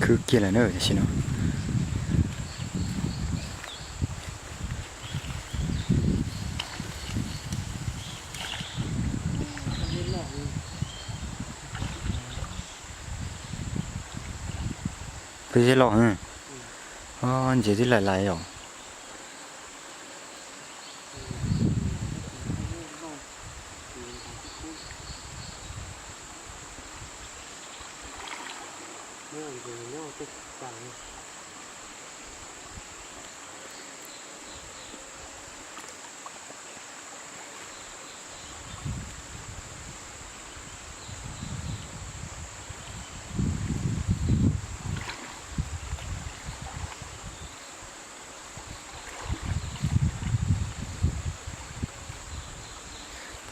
Khwb kiag lawm na tam sim no. Peb zeb loj, ntses twb lais lais os.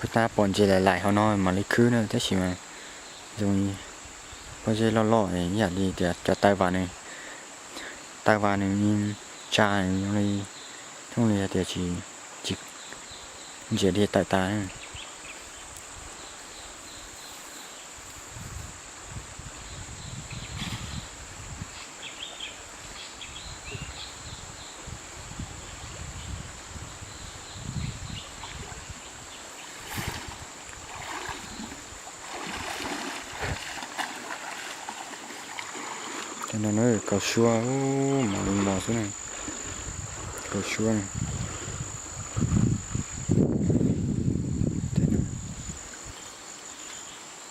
Peb tab pom ntses lais lais hauv no mam li khwb na, tab sis mas zoo li pob zeb loj loj ib yam li tias cov taw vas nws, taw vas nws tsa zoo li, zoo li hais tias tsis, tsis ntsia li tawm tas. Cov no kaus suab, mos li mos xwb na. Kaus suab,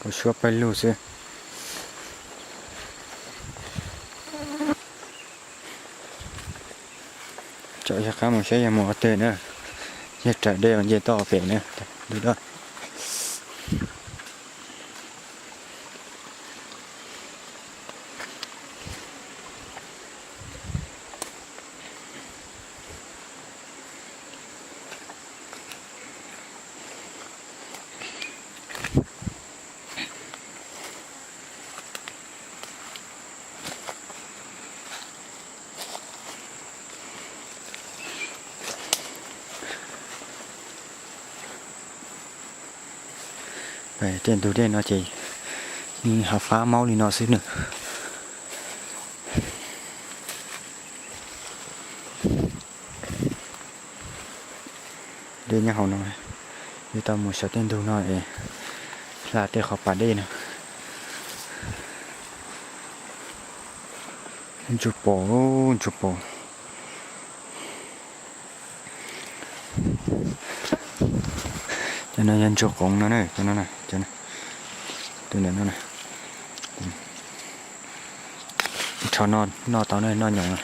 kaus suab pawg lug xwb. Tsom yog qab mus saib yog mus ua twg na, yog raws dej los nce toj pem na, ntug dab. Tej ntug dej no ces yeej hav fab maub li no xwb na. Dej nyob hauv no, yuav tau mus saum tej ntug no es hla tej qhov pas dej no. Ntsuag pos, ntsuag pos. Cov no yog ntsuag qoov no na, cov no, tus ntawm no na. Tsho noj tau na, noj nyoos na.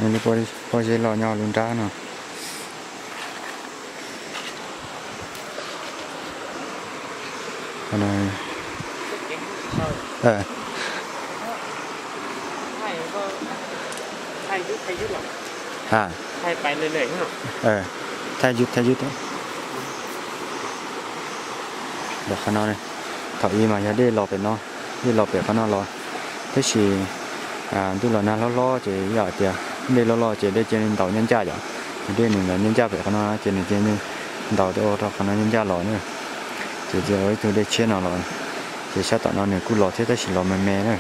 Lub pob zeb loj nyob lub nrab no. Ha, thaij yus, thaij yus. Qhov no, thaum ub mas yog dej los pem no, dej los pem qhov no los, tab sis ntuj los nag hlob hlob ces yog hais tias dej loj loj ces dej cia li ntaus nyab ncaj yom. Ces dej nws ntaus nyab ncaj pem qhov no ces nws cia li ntaus rau qhov no nyab ncaj los na. Ces cia ua ib tug dej tshiab no los, ces sab tom no nws kuj los thiab tab sis los me me na.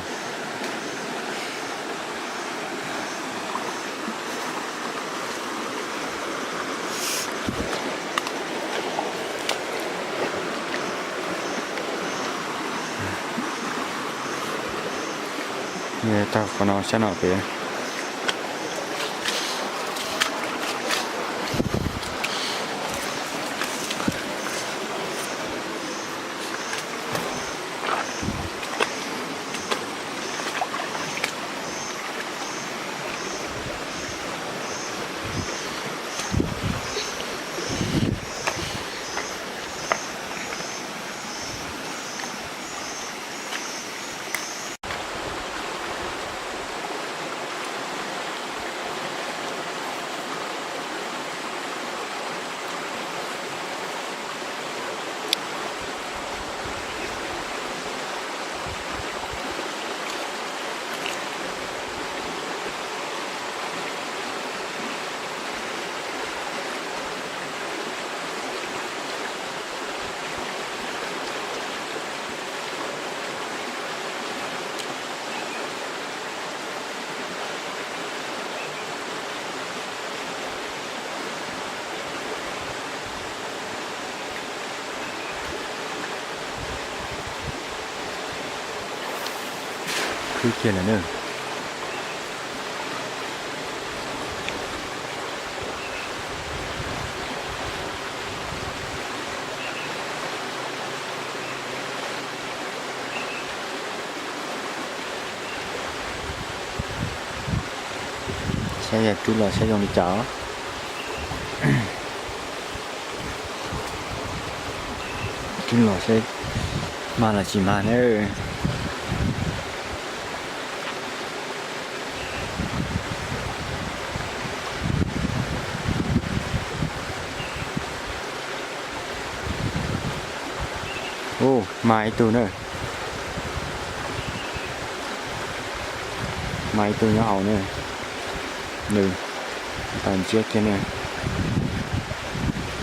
Tau qhov no sab no pem. Khwb kiag lawm na. Saib yog rub los saib zoo li cas. Rub los saib mag los tsis mag na. Ub, mag ib tug na. Mag ib tug nyob hauv na. Nws tau ntsiab kiag na.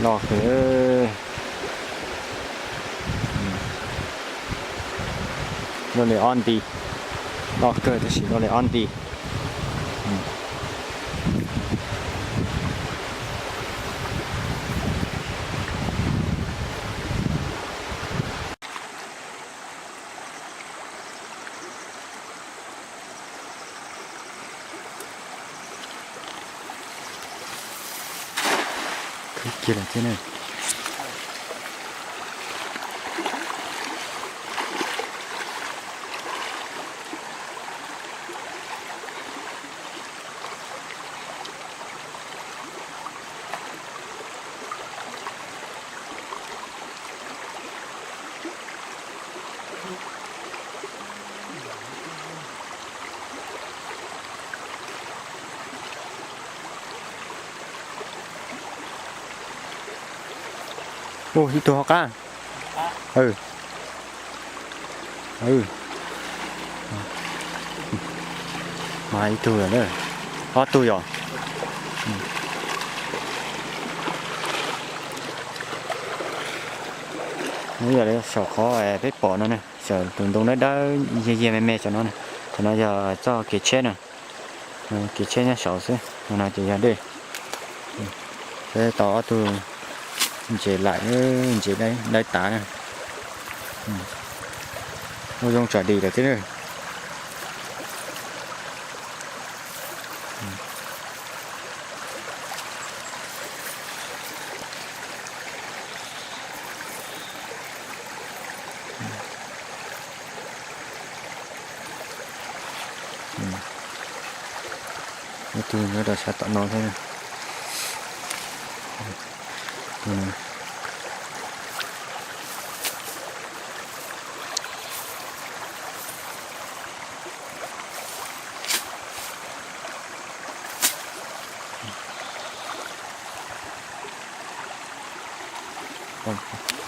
Loj kawg. Loj li ob nti. Loj kawg tab sis loj li ob nti. Khwb kiag lawm thiab na. Ub, ib tug hauv qab. Mag ib tug lawm na. Ob tug yom. Yog li saum qhov peb pom no ne, saum tus ntoo dawb dawb yiag yiag me me saum no, saum no yog txoj kev tsheb na. Kev tsheb nyob saud xwb, no ces yog dej. Peb tau ob tug ntses laim, ntses dawb tav na. Ua zoo tsam dim lawm thiab. Ib tug nyob rau sab tom no thiab.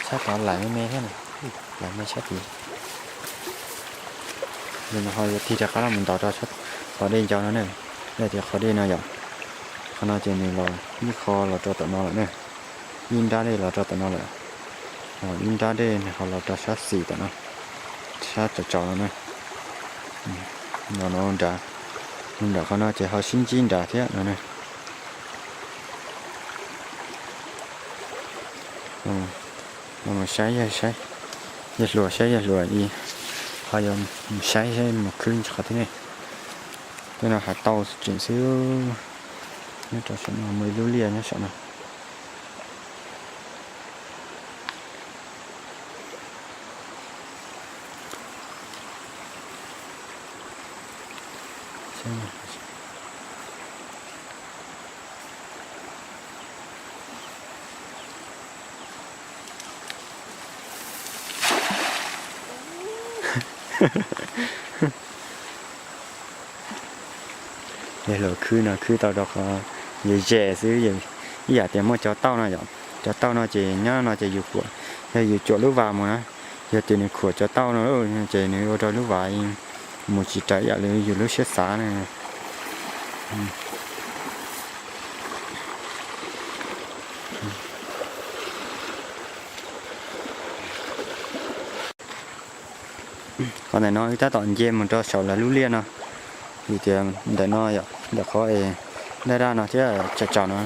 Sab tod laim me me thiab, laim me sab tid. Nws ho yuav tig rov qab los mus ntov rau qhov dej ncau no ne. Yog tias qhov dej no yom, qhov no ces nws los ib qho los rau tom no lawm ne. Ib nrab dej los rau tom no lawm. Ib nrab dej nws ho los rau sab xis tom no, sab tsaus tsaus no na. Los no nrad, nram qhov no ces ho sib ntsib nrad thiab no na. Los mus saib, saib, yawg hluas saib yawg hluas, ho yuav mus saib saib mus khwb qhov twg ne. Tej no hav tauj tseem xwb. Nyob rau saum no muaj ib lub liaj nyob saum no. Yawg hluas khwb no khwb tau rau qhov ze ze xwb, ib yam tias muaj cov tauj no yom. Cov tauj no ces nyob no ces yus khuam, yog yus cuam lub vas mus na, yog tias nws khuam cov tauj no ces nws ua rau lub vas mus tsis raws ib yam li yus lub siab xav na. Qhov ntawm no wb tab tom nce mus rau saum lawv lub liaj no, vim tias ntawm no yom, ntawm qhov es daj daj no thiab tsaus tsaus no,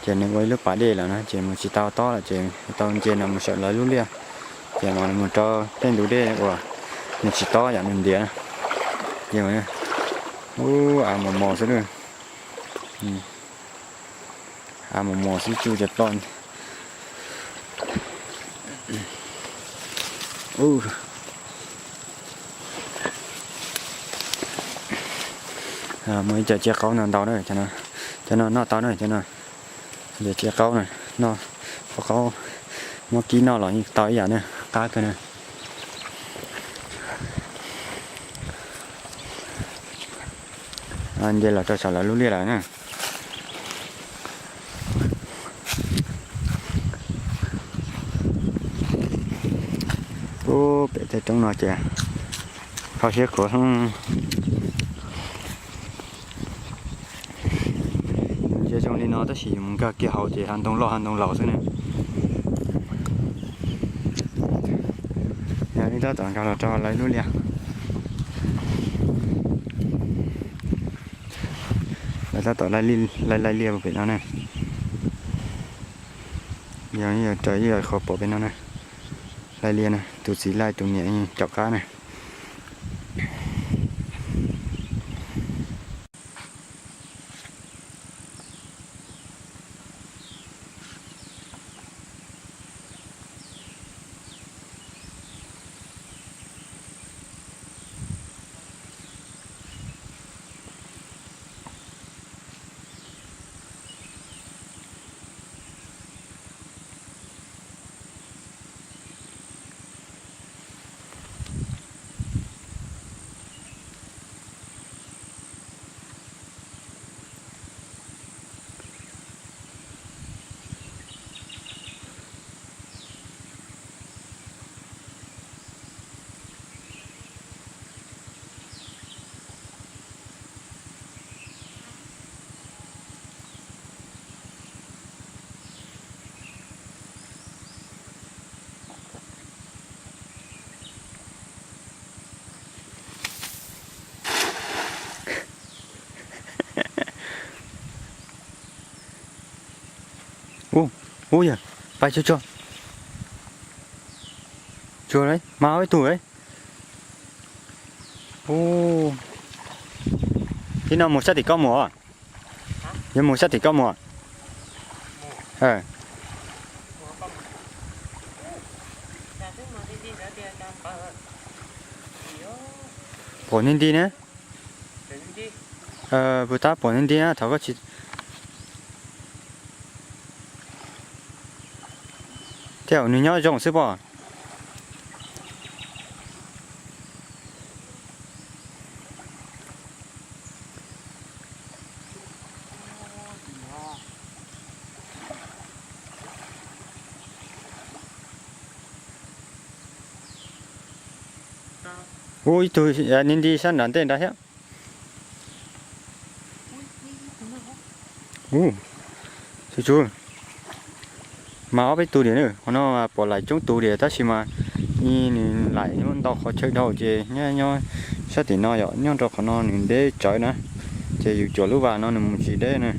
ces nws ua ib lub pas dej lawm na, ces mus tsis tau tob lawm ces tau nce no mus saum lawv lub liaj, ces mam mus rau tej ntug dej uas nws tsis tob yom, nws ntiav na. Ub, av mos mos xwb na. Av mos mos xwb tsuj cov ploj. Muaj ib co tsiaj qaub no ntau na, cov no noj tau na, cov no. Yog tsiaj qaub na, noj qaub qaub, muab kib noj los yeej tau ib yam na, qab kawg na. Nce los rau saum lawv lub liaj lawm na. Ub, pem tej roob no ces kho siab khuav. Nws zoo zoo li no tab sis yus mus nkag kiag hauv ces hav ntoo loj hav ntoo laus xwb na. Yog wb tab tom nkag los rau lawv lub liaj. Lawv tab tom laij laij liaj pem no na. Yog, yog raws ib yam qhov pom pem no na. Laij liaj na, tus txiv laij tus niam caum qab na. Ub, ub yog, pais tsuag tsuag. Tsuag, mas ob ib tug. Ub, ib no mus sab tim koj mus. Yuav mus sab tim koj mus. Pom nti nti na. Puas tab pom nti nti na thaum koj tsis. Thiab nws nyob zoo xwb pob. Ub, ib tug nti nti sab nram ntej nrad thiab. Tsuag tsuag, mas ob peb tug diam na, qhov no pom laim coob tus diam tab sis mas nws laim nyob ntau qhov chaw dhau ces nyob sab tim no yom, nyob rau qhov no nws deb tsawv na, ces yus cuam lub vas no nws mus tsis deb na.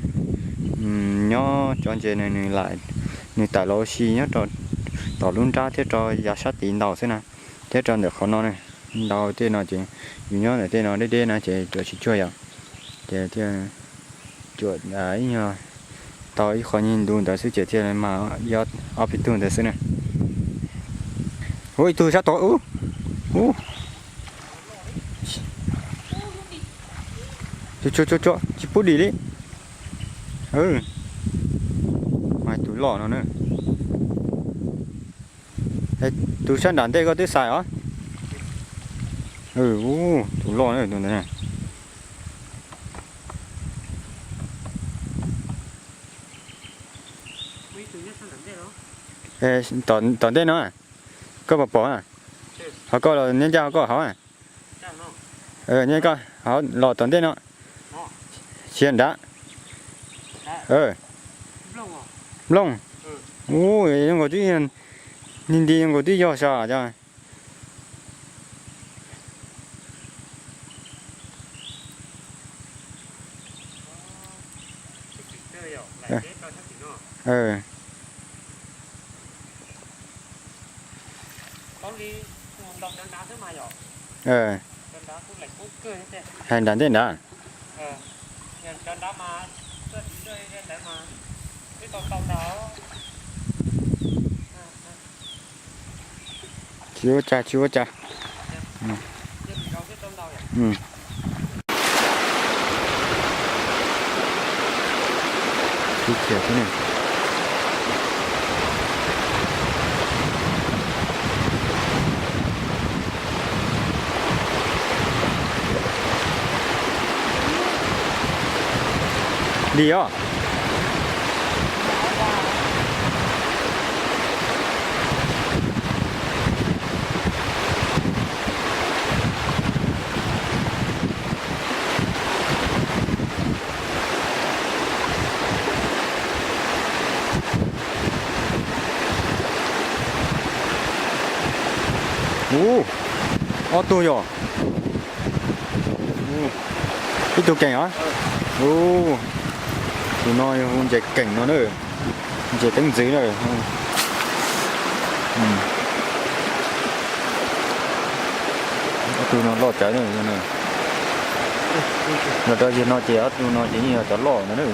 Nyob cov ntses nws, nws tawm los ua si nyob rau tom lub nrab thiab rau yav sab tid ntau xwb na, thiab rau ntawm qhov no na, ntau tej no ces yus nyob ntawm tej no deb deb na ces cuam tsis tsuag yom, ces thiaj cuam ib nyuag tau ib qho nyuag ntu ntawd xwb ces thiaj mas ob peb tug ntawd xwb na. Ub, ib tug sab tod ub, ub, tsuag tsuag tsuag, tsis pub dim li. Mas tus loj no na. Tus sab nram ntej koj twb xais os. Tus loj na tus ntawd. Tom ntej no, koj puas pom? Ho koj los nyob ncaj ho koj hauv. Nyob koj hauv los tom ntej no. Sia nrad. Nplooj. Ub, zoo nkaus twb, nti nti zoo nkaus twb yog sas cov. Hais nram ntej nrad. Tsis ua cas, tsis ua cas. Li os. Ub, ob tug yom. Ib tug keem os. Ub, tus no yog ntses keem no na. Ntses teeb ntxwv na. Ob tug no loj tsawv na. Los rau yawg no ces ob tug no ces yeej yog cov loj ntag na.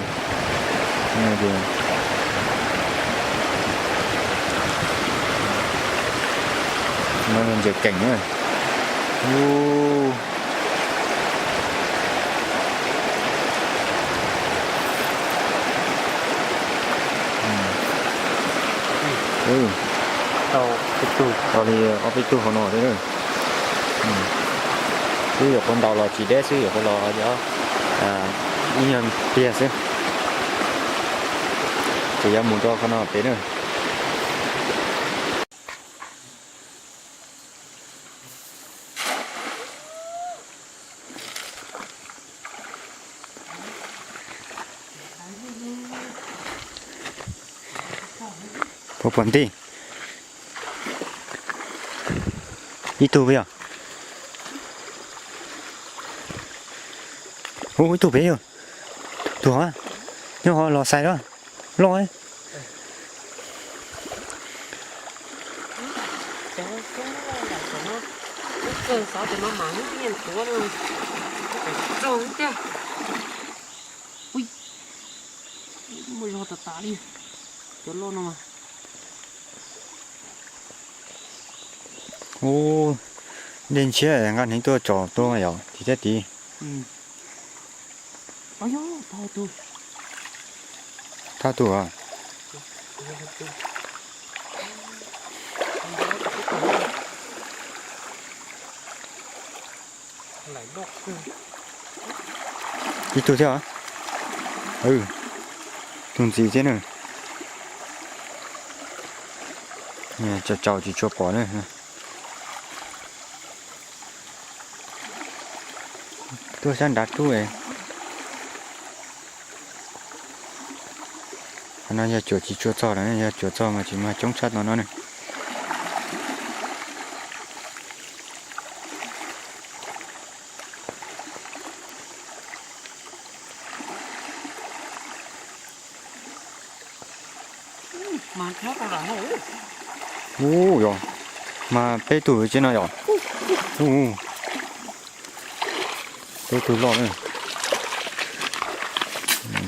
No ntses keem na. Tau li ob peb tug hauv no thiab. Twb yuav qhuav ntaus los tsis deb xwb, yuav qhuav los ib nyuag tiag xwb. Ces yuav mus rau qhov no pem na. Puas puas ntij? Ib tug peb yog. Ub, ib tug peb yog. Tus hov, nyob hov los xais loj. Loj. Muaj zog tas tas li. Cov loj no mas. Ub, dej ntshiab nqa hneev tuaj tsom tuaj yom, tim thiab tid. Thab tus. Ib tug thiab. Tus ntxiv thiab na. Tsaus tsaus tsis tshua pom na. Tuaj sab nrad rub. Qhov no yog cuam tsis tshua txog lawm, yog cuam txog mas tsis mag coob tshaj no no ne. Ub, yog mas peb tug tsis no yom. Ub, peb tug loj.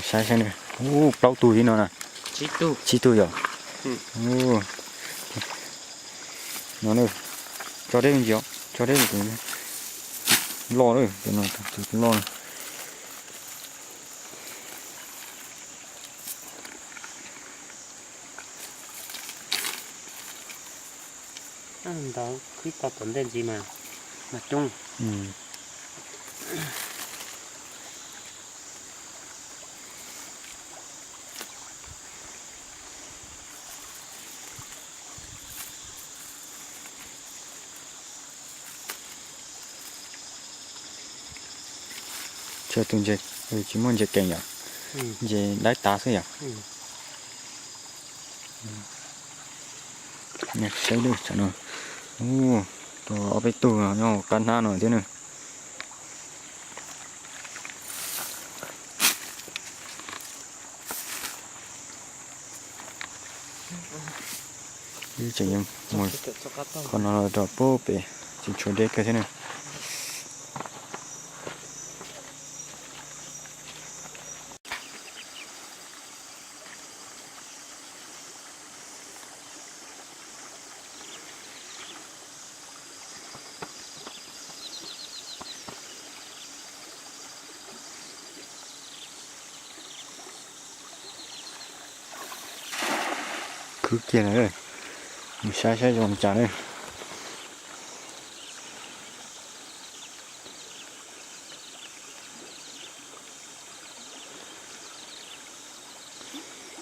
Saib saib, ub, plaub tug li no na. Tsib tug yom. No, tso deb me ntsis, tso deb tus loj, tus loj. Ntawd khwb tau tom ntej ntxiv mas, mas coob. Tsis muaj ntses kees yom, ntses laib tav xwb yom. Saib lub tsam no, ua tau ob peb tug nyob qab hnab no thiab na. Tseem mus qhov no los rau pub pem, tseem tshuav deb kawg thiab na. Tub kiag lawm, mus saib saib zoo li cas na.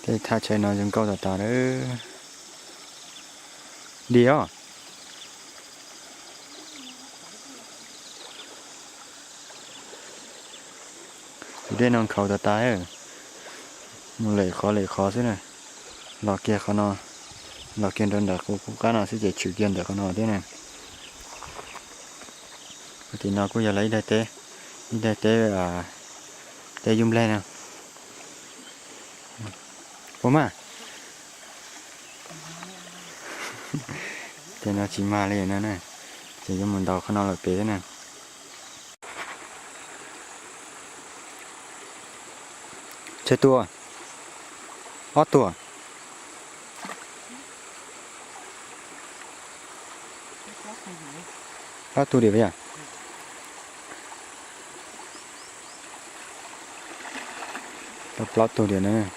Tej thaj chaw no zoo nkauj tas tas lawm. Di os. Tus dej no nkhaus tas tas, mus lem qhov lem qhov xwb na. Los kiag qhov no, los kiag nram ntawm qub qab no xwb ces tshwm kiag ntawm qhov no thiab na. Tim no kuj yog lawv ib daig teb, ib daig teb, teb yub nplej no. Puas mag? Tej no tsis mag li no na, ces yuav mus ntaus qhov no lawm pem na. Tsawg tus? Ob tug. Ob tug diam yom? Tau plaub tug diam na.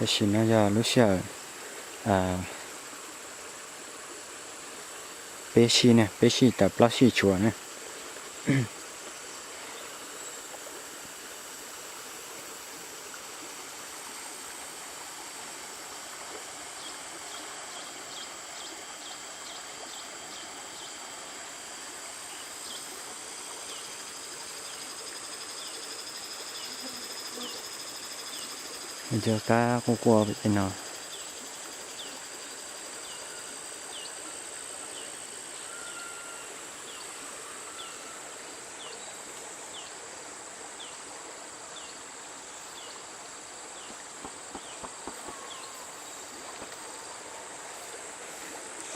Tam sim no yog lub sij hawm peb sij ne, peb sij tawm plaub sij tshuav ne. Cov kab quaj quaj pem tej no.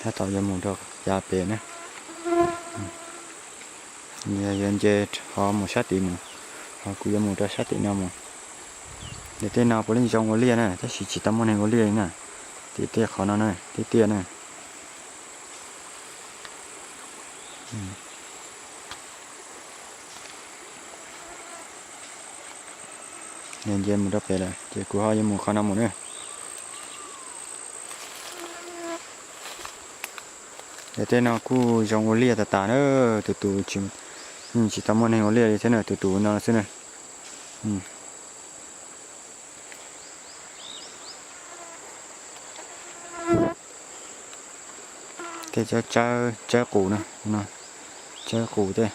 Tab tom yuav mus rau yav pem na. Yog yuav nce ho mus sab tid mus, ho kuv yuav mus rau sab tim no mus. Ces tej no puav leej zoo ua liaj na, tab sis tsis tau muaj neeg ua liaj li na. Tim tej qhov no na, tiaj tiaj na. Nce mus rau pem lawm ces kuv ho yuav mus qhov no mus na. Ces tej no kuj zoo ua liaj tas tas na, tus tus tsis tau muaj neeg ua liaj li thiab na, tus tus no xwb na. Tej tsawb, tsawb qus na, tsawb qus tej.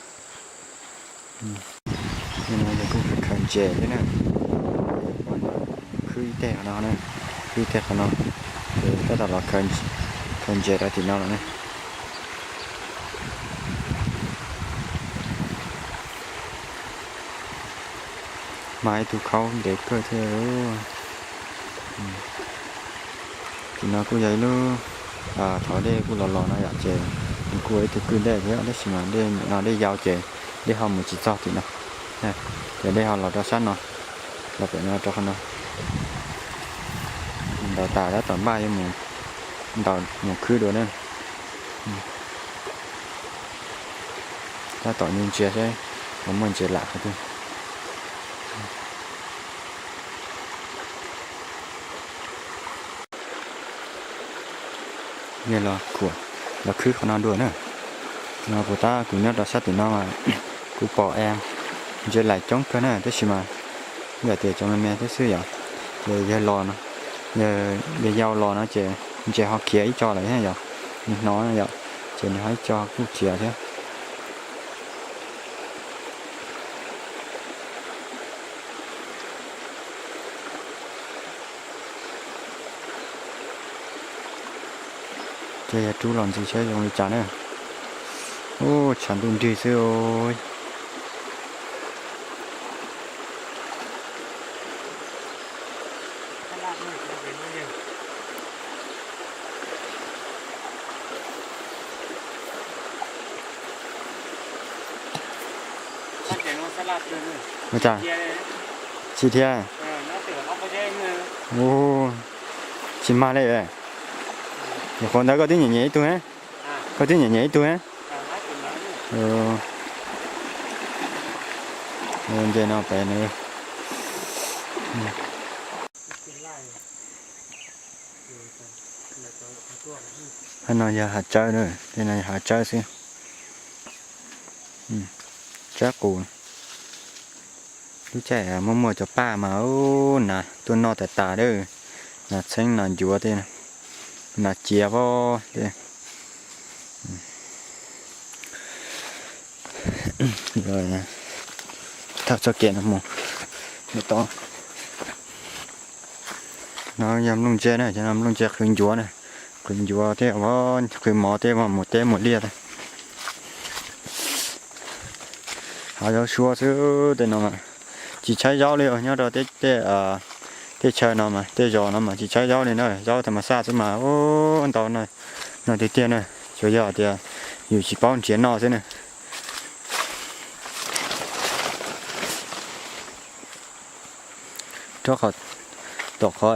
Tej no kuj khaws ntses thiab na. Khwb ib teg qhov no, khwb ib teg qhov no, ces tab tom los khaws ntses rau tim no los ne. Mas ib tug khaub ntev kawg thiab. Tim no kuj yog ib lub, thaum dej kuj los los no yom, ces nws kuj ua ib tug kwj dej thiab, tab sis mas dej nim no dej yau ces dej ho mus tsis txog tim no, ces dej ho los rau sab no, los pem no rau qhov no. Ntaus tas tab tom npaj yuav mus ntaus mus khwb dua na. Tab tom ntsia ntsia seb puas muaj ntses lam qhov twg. Yog los khuam, los khwb qhov no dua na. No puas tab kuv nyob rau sab tim no mas kuv pom es ntses laim coob kawg na, tab sis mas yam tias cov me me thiab xwb yom. Ces yawg los no, yawg yau los no ces ntses ho khiav ib co lawm thiab yom. Nws hnov no yom, ces nws ho ib co kuj khiav thiab. Ces yog rub los ntxiv saib zoo li cas na. Ub, tshav ntuj nrig xwb os. Ua cas? Tsis thiab. Ua, tsis mag li. Nyuam qhuav ntawd koj twb nyiam nyiam ib tug, koj twb nyiam nyiam ib tug. Nce no pem nws. Hab no yog hav tsawb, tej no yog hav tsawb xwb. Tsawb qus. Lub caij muaj muaj cov paj mas ub, nas tuaj noj tas tas lawm. Nas txheeb nas ncuav tej, nas ciav pob tej. Thawj txoj kev no mus, no yog nplooj ntse na, cov no nplooj ntse qhwv ncuav na, qhwv ncuav tej, qhwv mov tej, mus teb mus liaj. Hav zaub suab xwb tej no mas, tsis tshaib zaub li os, nyob rau tej chaw no mas, tej zos no mas tsis tshaib zaub li na, zaub tas mas xaj xwb mas ntau no tiag tiag na, tsuas yog tias yus tsis paub nrhiav noj xwb na. Rau qhov, tom qhov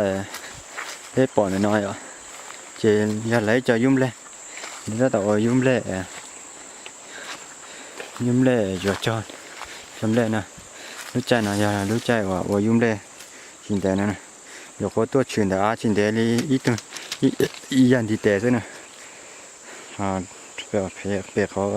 peb pom ntawm no yom, ces yog lawv cov yub nplej, lawv tab tom ua yub nplej, yub nplej yuav cog, cog nplej na. Lub caij no yog lub caij uas ua yub nplej tsis ntev no, yuav qhuav tuaj tshwm ntawm av tsis ntev li ib tug, ib yam ntiv tes xwb na. Pem qhov